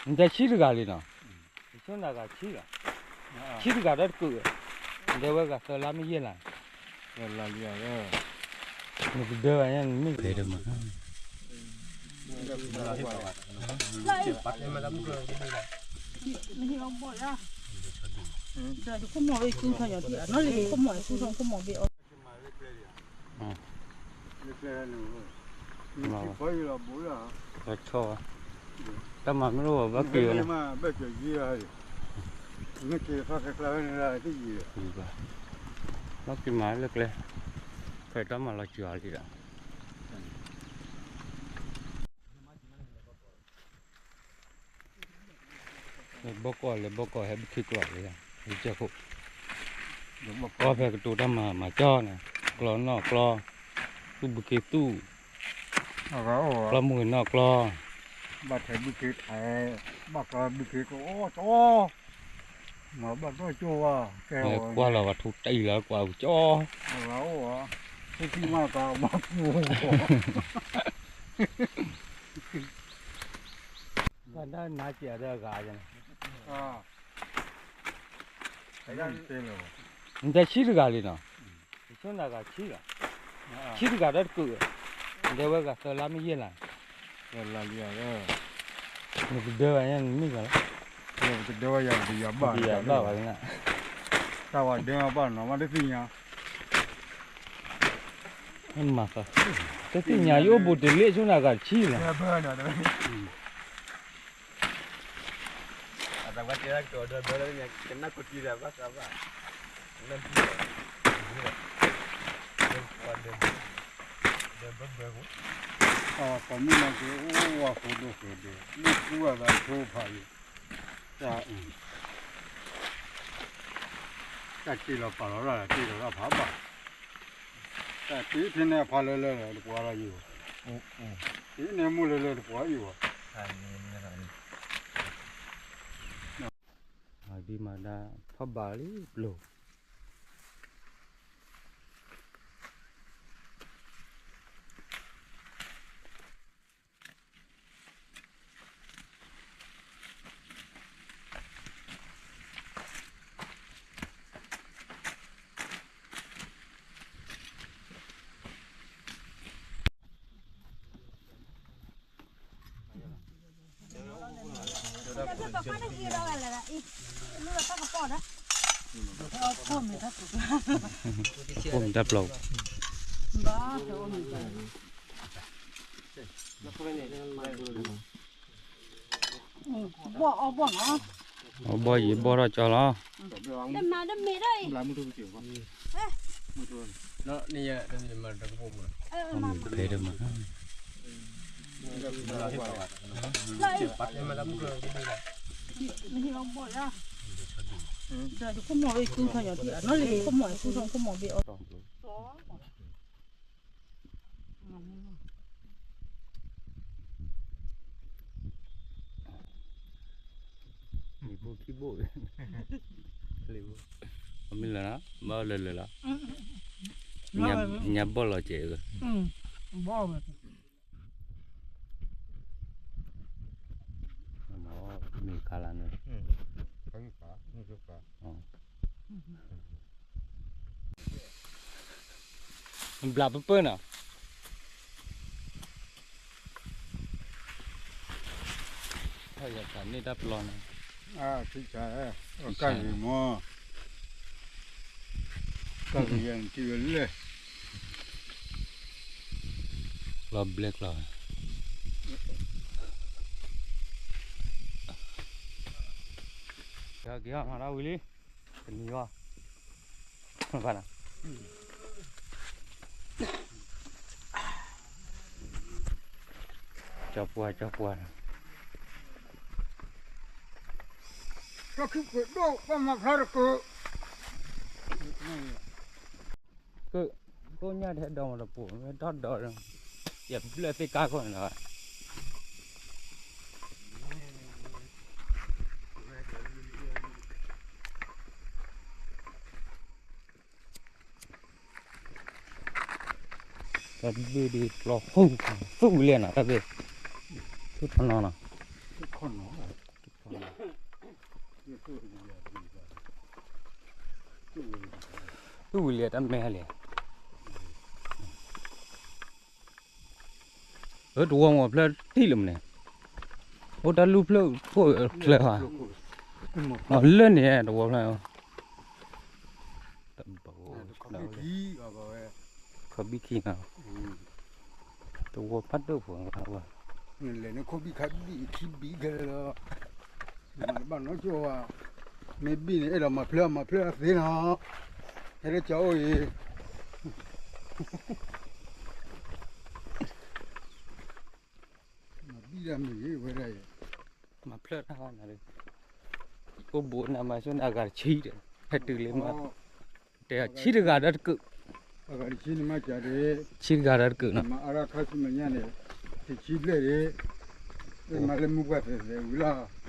နတဲဆံတဂၤလံနီၤ, ဆိနဂၤဆံလီၤ, ဆံတဂၤဒီးတကုး, နတဲဝဲဂၤသၢလါမ့ၢ်ယဲၢ်လါ, နကဒၢဘၣ်ညါနမ့ၢ်ဖဲးတမၤ, တၢ်မၤမ့ၢ်လၢဝဲဘၣ်က့ၤဝဲန့ၣ်, ဘၣ်က့ၤမၤလၢကျဲ, ဖဲတၢ်မၤလၢကျဲ, ဖဲတၢ်မၤလီၤစှၤလံဒီး လဲၤဘီကီၢ် လဲၤဘီကီၢ် ဟဲဘုခ့ကျိာ်လံ, ဟဲကၢၢ်ခိၣ်, ကီၢ်ဖဲကတိၤတၢ်မၤမၤကၠီန့ၣ်, ကျီနီၢ်ကျီ, သူၣ်ဘုခ့သူၣ်, ကျီမုၢ်ဂ့ၤနီၢ်ကျီ, ဘၣ်ထဲဘုခ့ထဲ, ဘၣ်ကျီဘုခ့ကျီ, ကၠီ, မၤဘၣ်ကၠီကၠီဝါ, ကဲဝဲ, ကွၢ်လီၤဝဲထူတအံၤလီၤ ကွၢ်ကၠီ, အိၣ်ဝဲ, သူၣ်ထံၣ်မးကဘၣ်ပူၤ ပှၤဒၣ်နါစဲးဒီးအဂၤန့ၣ်, နတဲဆံတဂၤလံနီၤ, ဆိနဂၤဆံလီၤ, ဆံတဂၤဒီးတကုး, နတဲဝဲဂၤသၢလါမ့ၢ်ယဲၢ်လါ, နကဒၢဘၣ်ညါနမ့ၢ်ဂၤလီၤ, တဒၢဘၣ်ယၤ တယၤဘၣ်, တယၤဘၣ်ဘၣ်လၢန, တၢ်ဝဲဒၢဘၣ်နီၤ မ့ၢ်တသ့ၣ်ညါ မၤသး, တသ့ၣ်ညါ ယအိၣ်ဘူးတလ့ၣ် ဆိနဂၤတဆံလီၤ, အသးဝဲတဲကတီၤဒီးဘၢလၢညါ ကနၣ်ကီၢ်တံၢ်ဒီးဘၣ်သးဘၣ်, လၢ, ဒီးဘၢဘၢ, ဒီးဘၢဘၢဃိဒိၣ်ဃိဒိၣ် မ့ၢ်ကူဝဲသးဖိဖးယံၤ, တၢ်, တၢ်တ့လီၤပာ်လီၤရၣ် တ့လီၤရၣ်ဖးဘၣ်, တၢ်တ့ဖဲန့ၣ်ဖးလၢလၢလီၤ တပှၤလီၤယံၤဘၣ်, တ့န့ၣ်မိၢ်လၢလၢတပှၤယံၤဘၣ်, မၤဒံမၤဒါ ဖးဘၣ်လံပျိၢ် အိၣ်မ့ၢ်တၢ်ပျီ, အဘီၣ်ယံၤဘီၣ်ထီၣ်ကၠီလီၤ, ဖဲတမၤ မ့ၢ်လၢၤနီၤ ဘၣ်လၢၤလၢၤလီၤ, ညါဘီၣ်လီၤစဲး, မ့ၢ်ခါလၢန့ၣ်, ဘျးပၢၢ်ပၢၢ်နီၤ, ထီၣ်ယၤတၢ်န့ၢ်တၢ်ပျီန့ၣ်, ကၢ်ဂ့ၤမး, ကၢ်ဂ့ၤယၤနထံၣ်ဝဲလဲၣ်, ကျီဘျဲၣ်ကျီ, က့ၤအီၤမၤတၢ်ဝံၤလံ, တနံၤအီၤ, ဘၣ်နီၤ, ကၠီပှၢ် ကၠီပှၢ်နီၤ, ကၠီခံပှ့ၤဒိၣ် ပှၤမၤဖျါတကိး က, ကိးညါဒီးဟဲဒီးမၤတပိာ် မ့ၢ်ထီၣ်ဒီး, ယဘျၢသ့ၣ်ကါခိၣ်န့ၣ်လီၤ, တၢ်ဘ့ၣ်ဒ်ပျီဟူၣ် သူၣ်ဝံၤလဲၣ်နီၤ တၢ်ဘ့ၣ်, သူၣ်ထီၣ်နီၤနီၤ သုဝံၤလံတၢ်မဲဟဲလံ, အတဝီမီၤဖျၢၣ်ထံၣ်လၢမန့ၣ်, အိၣ်တၢ်လူၢ်ဖျၢၣ်ဖိၣ်ချၢဟါ, လၢန့ၣ်တဝီဖျၢၣ်, တဘိ, ခီဘံၣ်ခံနၤ, တဝီဖးဒိၣ်ဖိၣ်, လဲၤန့ၣ် ခိၣ်ဘံၣ်ခါဘံၣ်ခံဘံၣ်ခဲလၢာ်လီၤ, မၤတဘၣ်နီတကၠိၢ်ဘၣ်, မ့ၢ်ဘံၣ်န့ၣ် အဲၣ်ဒိးမၤဖျၢၣ်မၤဖျၢၣ်အသ့နီၤ, ဟဲလၢကၠီအိၣ်အံၤ မၤဘံၣ်ဒၣ်မ့ၢ်ဂ့ၤဝဲဒၣ်အံၤ, မၤဖျၢၣ်တၢ်ဝဲနၤ, အိၣ်ဘူးနၤမၤဆိန့ၣ် အဂၤတဆံဒီး, ဟဲတုၤလၢမး, တဲဆံတဂၤဒီးတကုာ်, ဆံတဂၤဒီးတကုာ်နီၤ, မၤအါရခါဆူမဲာ်ညါန့ၣ်, တဆံဘျဲၣ်ဒံး, မၤလၢမူပှၢ်သဲးသဲးဝံၤလီၤ